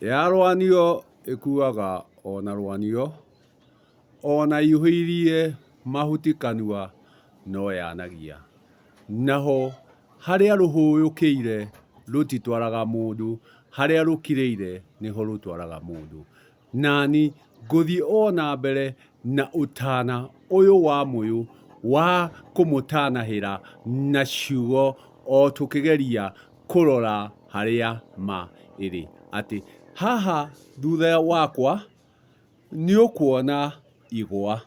Yarwanio ĩkuaga o na rwanio, o na ĩihũirie mahuti kanua no yanagia. Naho harĩa rũhũyũkĩire rũtitwaraga mũndũ, harĩa rũkirĩire nĩho rũtwaraga mũndũ. Nani ngũthiĩ o na mbere na ũtana ũyũ wa mũyũ wa kũmũtanahĩra na ciugo o tũkĩgeria kũrora harĩa ma ĩrĩ. Atĩ haha thutha wakwa nĩ ũkuona igwa,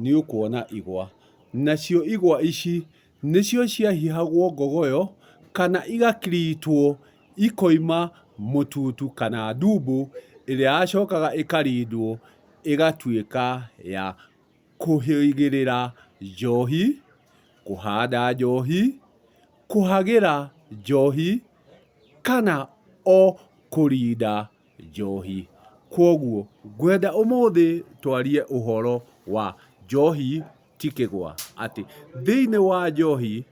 nĩ ũkuona igwa. Nacio igwa ici nĩcio ciahihagwo ngogoyo kana igakiritwo ikoima mũtutu kana ndumbu ĩrĩa yacokaga ĩkarindwo ĩgatuĩka ya kũigĩrĩra njohi, kũhanda njohi, kũhagĩra njohi kana o kũrinda njohi. Kwoguo ngwenda ũmũthĩ twarie ũhoro wa njohi ti kĩgwa, atĩ thĩinĩ wa njohi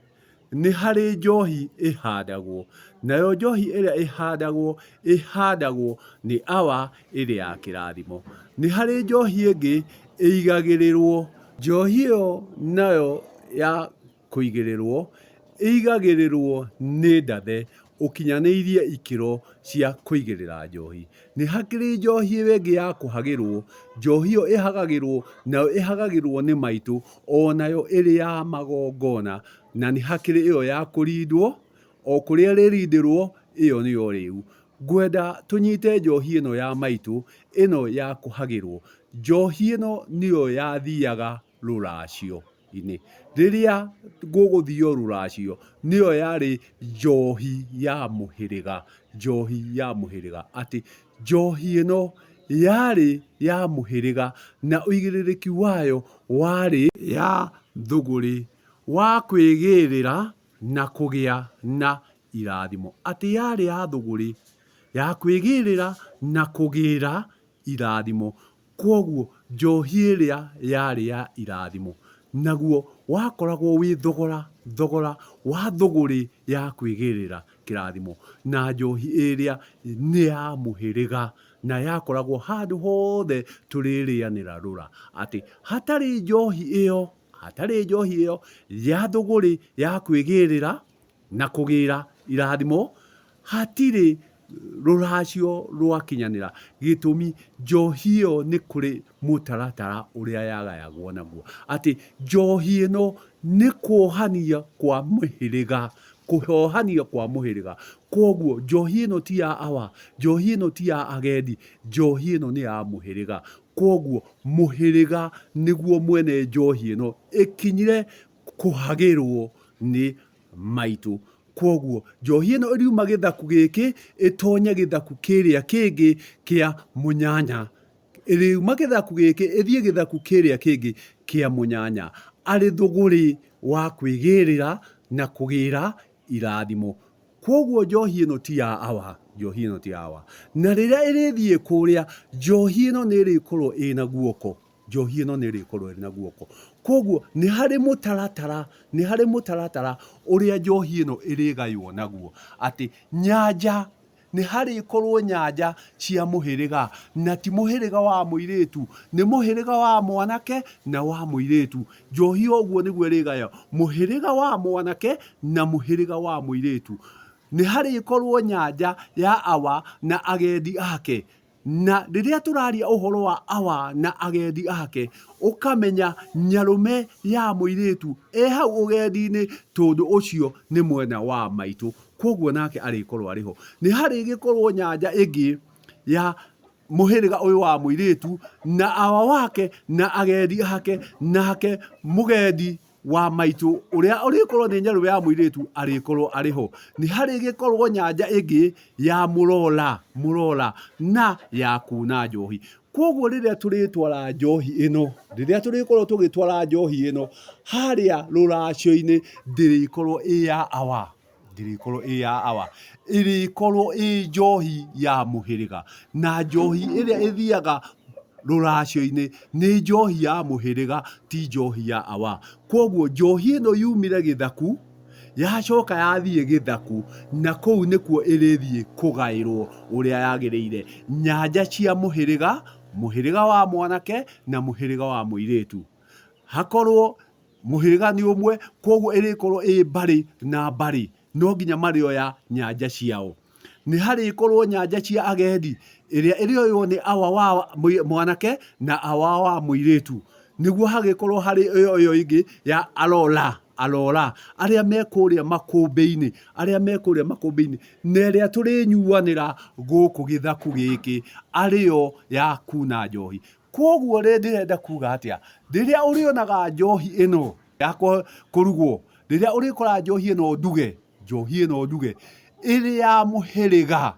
nĩ harĩ njohi ĩhandagwo, nayo njohi ĩrĩa ĩhandagwo, ĩhandagwo nĩ awa ĩrĩ ya kĩrathimo. Nĩ harĩ njohi ĩngĩ ĩigagĩrĩrwo, njohi ĩyo nayo ya kũigĩrĩrwo, ĩigagĩrĩrwo nĩ ndathe ũkinyanĩirie ikĩro cia kũigĩrĩra njohi. Nĩ hakĩrĩ njohi ĩyo ĩngĩ ya kũhagĩrwo, njohi ĩyo ĩhagagĩrwo nayo ĩhagagĩrwo nĩ maitũ onayo ĩrĩ ya magongona, na nĩ hakĩrĩ ĩyo ya kũrindwo, o kũrĩa ĩrĩrindĩrwo ĩyo nĩyo rĩu. Ngwenda tũnyite njohi ĩno ya maitũ, ĩno ya kũhagĩrwo. Njohi ĩno nĩyo yathiaga rũracio. Inĩ. Rĩrĩa gũgũthio rũracio, nĩyo yarĩ njohi ya mũhĩrĩga, njohi ya mũhĩrĩga, atĩ njohi ĩno yarĩ ya mũhĩrĩga na ũigĩrĩrĩki wayo warĩ ya thũgũrĩ wa kwĩgĩrĩra na kũgĩa na irathimo, atĩ yarĩ ya thũgũrĩ ya kwĩgĩrĩra na kũgĩra irathimo. Kwoguo njohi ĩrĩa yarĩ ya irathimo, naguo wakoragwo wĩ thogora, thogora wa thũgũrĩ ya kwĩgĩrĩra kĩrathimo. Na njohi ĩrĩa nĩ ya mũhĩrĩga, na yakoragwo handũ hothe tũrĩrĩanĩra rũra. Atĩ hatarĩ njohi ĩyo, hatarĩ njohi ĩyo ya thũgũrĩ ya kwĩgĩrĩra na kũgĩra irathimo, hatirĩ rũracio rwakinyanĩra. Gĩtũmi, njohi ĩyo nĩ kũrĩ mũtaratara ũrĩa yagayagwo naguo. Atĩ njohi ĩno nĩ kuohania kwa mĩhĩrĩga, kuohania kwa mũhĩrĩga. Kwoguo njohi ĩno ti ya awa, njohi ĩno ti ya agendi, njohi ĩno nĩ ya mũhĩrĩga. Kwoguo mũhĩrĩga nĩguo mwene njohi ĩno ĩkinyire kũhagĩrwo nĩ maitũ. Kwoguo njohi ĩno ĩriuma gĩthaku gĩkĩ ĩtonye gĩthaku kĩrĩa kĩngĩ kĩa mũnyanya. Ĩriuma gĩthaku gĩkĩ ĩthiĩ gĩthaku kĩrĩa kĩngĩ kĩa mũnyanya arĩ thũgũrĩ wa kwĩgĩrĩra na kũgĩra irathimo. Kwoguo njohi ĩno ti ya awa, njohi ĩno ti ya awa. Na rĩrĩa ĩrĩthiĩ kũrĩa, njohi ĩno nĩ ĩrĩkorwo ĩna guoko. Njohi ĩno nĩ ĩrĩkorwo ĩrĩ na guoko. Kwoguo nĩ harĩ mũtaratara, nĩ harĩ mũtaratara ũrĩa njohi ĩno ĩrĩgaywo naguo. Atĩ nyanja, nĩ harĩkorwo nyanja cia mũhĩrĩga, na ti mũhĩrĩga wa mũirĩtu, nĩ mũhĩrĩga wa mwanake na wa mũirĩtu. Njohi o ũguo nĩguo ĩrĩgaywo, mũhĩrĩga wa mwanake na mũhĩrĩga wa mũirĩtu. Nĩ harĩkorwo nyanja ya awa na agendi ake. Na rĩrĩa tũraria ũhoro wa awa na agendi ake, ũkamenya nyarũme ya mũirĩtu e hau ũgendi-inĩ tondũ ũcio nĩ mwena wa maitũ, kwoguo nake arĩkorwo arĩ ho. Nĩ harĩgĩkorwo nyanja ĩngĩ ya mũhĩrĩga ũyũ wa mũirĩtu na awa wake na agendi ake, nake mũgendi wa maitũ ũrĩa ũrĩkorwo nĩ nyarũme ya mũirĩtu arĩkorwo arĩ ho. Nĩ harĩgĩkorwo nyanja ĩngĩ ya mũrola, mũrola na ya kuna njohi. Kwoguo rĩrĩa tũrĩtwara njohi ĩno, rĩrĩa tũrĩkorwo tũgĩtwara njohi ĩno harĩa rũracio-inĩ ndĩrĩkorwo ĩ ya awa. Ndĩrĩkorwo ĩ ya awa, ĩrĩkorwo ĩ njohi ya mũhĩrĩga. Na njohi ĩrĩa ĩthiaga rũracio-inĩ nĩ njohi ya mũhĩrĩga ti njohi ya awa. Kwoguo njohi ĩno yumire gĩthaku, Yacoka yathiĩ gĩthaku, na kũu nĩkuo ĩrĩthiĩ kũgaĩrwo ũrĩa yagĩrĩire. Nyanja cia mũhĩrĩga, mũhĩrĩga wa mwanake na mũhĩrĩga wa mũirĩtu. Hakorwo mũhĩrĩga nĩ ũmwe, kwoguo ĩrĩkorwo ĩ mbarĩ na mbarĩ, no nginya marĩoya nyanja ciao. Nĩ harĩkorwo nyanja cia agendi, ĩrĩa ĩrĩoywo nĩ awa wa mwanake na awa wa mũirĩtu. Nĩguo hagĩkorwo harĩ ĩyo ĩyo ĩngĩ ya alola, alola, arĩa me kũrĩa makũmbĩ-inĩ, arĩa me kũrĩa makũmbĩ-inĩ, na ĩrĩa tũrĩnyuanĩra gũkũ gĩthaku gĩkĩ, arĩyo ya kuna njohi. Kwoguo rĩ ndĩrenda kuga atĩa? Rĩrĩa ũrĩonaga njohi ĩno ya kũrugwo, rĩrĩa ũrĩkora njohi ĩno nduge, njohi ĩno nduge, ĩrĩ ya mũhĩrĩga,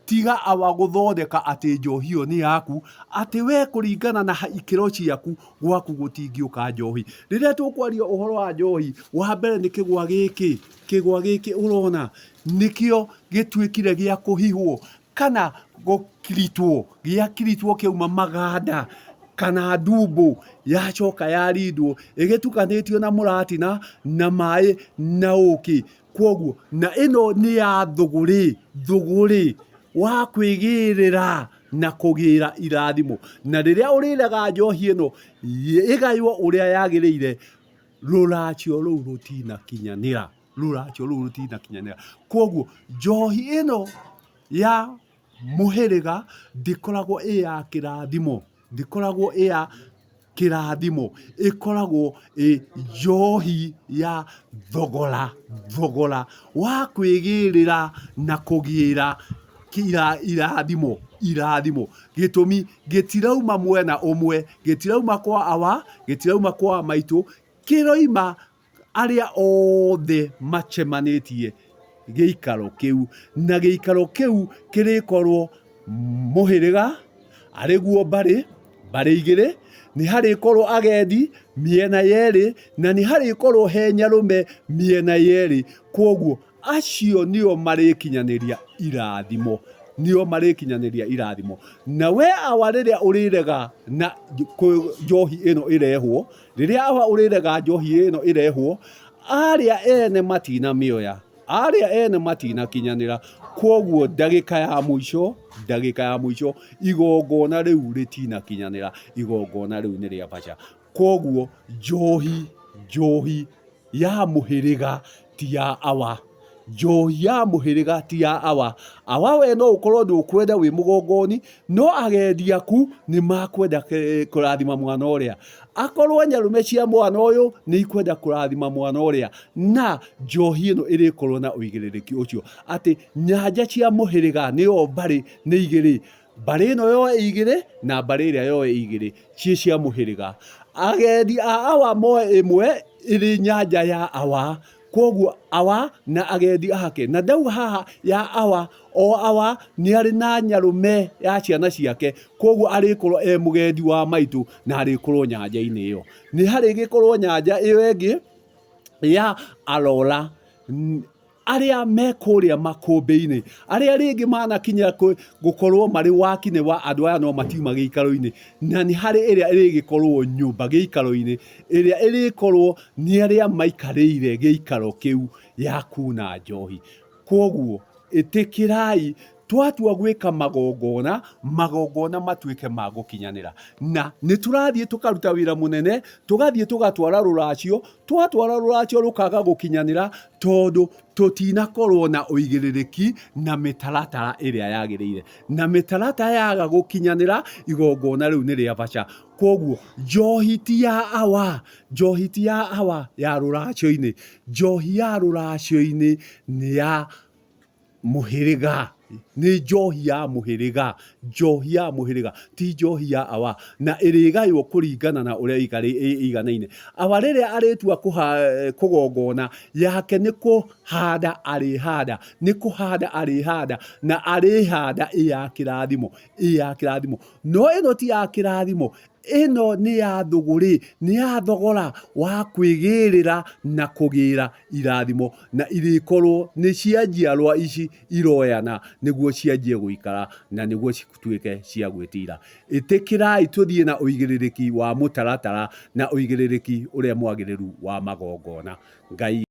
tiga awa gũthondeka atĩ njohi ĩyo nĩ yaku, atĩ we kũringana na ikĩro ciaku gwaku gũtingĩũka njohi. Rĩrĩa tũkwaria ũhoro wa njohi, wa mbere nĩ kĩgwa gĩkĩ, kĩgwa gĩkĩ ũrona nĩkĩo gĩtuĩkire gĩa kũhihwo kana gũkiritwo, gĩakiritwo kĩauma maganda kana ndumbũ, yacoka yarindwo ĩgĩtukanĩtio na mũratina na maĩ na ũkĩ. Kwoguo, na ĩno nĩ ya thũgũrĩ, thũgũrĩ wa kwĩgĩrĩra na kũgĩra irathimo. Na rĩrĩa ũrĩraga njohi ĩno ĩgaywo ũrĩa yagĩrĩire, rũracio rũu rũtinakinyanĩra, rũracio rũu rũtinakinyanĩra. Kwoguo njohi ĩno ya mũhĩrĩga ndĩkoragwo ĩ ya kĩrathimo, ndĩkoragwo ĩ ya kĩrathimo, ĩkoragwo ĩ njohi ya thogora, thogora wa kwĩgĩrĩra na kũgĩra irathimo, irathimo. Gĩtũmi gĩtirauma mwena ũmwe, gĩtirauma kwa awa, gĩtirauma kwa maitũ, kĩroima arĩa othe macemanĩtie gĩikaro kĩu, na gĩikaro kĩu kĩrĩkorwo mũhĩrĩga, arĩ guo mbarĩ, mbarĩ igĩrĩ, nĩ harĩkorwo agendi mĩena yerĩ, na nĩ harĩkorwo he nyarũme mĩena yerĩ, kwoguo acio nĩo marĩkinyanĩria irathimo, nĩo marĩkinyanĩria irathimo. Na we awa rĩrĩa ũrĩrega na njohi ĩno ĩrehwo, Rĩrĩa awa ũrĩrega njohi ĩno ĩrehwo, arĩa ene matinamĩoya, arĩa ene matinakinyanĩra, kwoguo ndagĩka ya mũico, ndagĩka ya mũico, igongona rĩu rĩtinakinyanĩra, igongona rĩu nĩ rĩa baca. Kwoguo njohi, njohi ya mũhĩrĩga ti ya awa. Njohi ya mũhĩrĩga ti ya awa. Awa we no ũkorwo ndũkwenda wĩ mũgongoni, no agendi aku nĩ makwenda kũrathima mwana ũrĩa. Akorwo nyarũme cia mwana ũyũ nĩ ikwenda kũrathima mwana ũrĩa, na njohi ĩno ĩrĩkorwo na ũigĩrĩrĩki ũcio atĩ nyanja cia mũhĩrĩga nĩyo mbarĩ nĩ igĩrĩ, mbarĩ ĩno yoe igĩrĩ na mbarĩ ĩrĩa yoe igĩrĩ ciĩ cia mũhĩrĩga. Agendi a awa moe ĩmwe ĩrĩ nyanja ya awa, kwoguo awa na agendi ake. Na ndauga haha ya awa, o awa nĩ arĩ na nyarũme ya ciana ciake, kwoguo arĩkorwo e mũgendi wa maitũ na arĩkorwo nyanja-inĩ ĩyo. Nĩ harĩgĩkorwo nyanja ĩyo ĩngĩ ya alola arĩa me kũrĩa makũmbĩ-inĩ, arĩa rĩngĩ manakinya gũkorwo marĩ wakinĩ wa andũ aya no matiuma gĩikaro-inĩ, na nĩ harĩ ĩrĩa ĩrĩgĩkorwo nyũmba gĩikaro-inĩ, ĩrĩa ĩrĩkorwo nĩ arĩa maikarĩire gĩikaro kĩu ya kuna njohi. Kwoguo ĩtĩkĩrai twatua gwĩka magongona, magongona matuĩke ma gũkinyanĩra. Na nĩ tũrathiĩ tũkaruta wĩra mũnene, tũgathiĩ tũgatwara rũracio, twatwara rũracio rũkaga gũkinyanĩra tondũ tũtinakorwo na ũigĩrĩrĩki na mĩtaratara ĩrĩa yagĩrĩire. Na mĩtaratara yaga gũkinyanĩra, igongona rĩu nĩ rĩa baca. Kwoguo njohi ti ya awa, njohi ti ya awa ya rũracio-inĩ, njohi ya rũracio-inĩ nĩ ya mũhĩrĩga, nĩ njohi ya mũhĩrĩga, njohi ya mũhĩrĩga ti njohi ya awa, na ĩrĩgaywo kũringana na ũrĩa ĩiganaine. Awa rĩrĩa arĩtua kũgongona, yake nĩ kũhanda arĩhanda, nĩ kũhanda arĩhanda, na arĩhanda ĩ ya kĩrathimo, ĩ ya kĩrathimo. No ĩno ti ya kĩrathimo, ĩno nĩ ya thũgũrĩ, nĩ ya thogora wa kwĩgĩrĩra na kũgĩra irathimo, na irĩkorwo nĩ cia njiarwa ici iroyana nĩguo cianjie gũikara na nĩguo cituĩke cia gwĩtira. Ĩtĩkĩrai tũthiĩ na ũigĩrĩrĩki wa mũtaratara na ũigĩrĩrĩki ũrĩa mwagĩrĩru wa magongona. Ngai.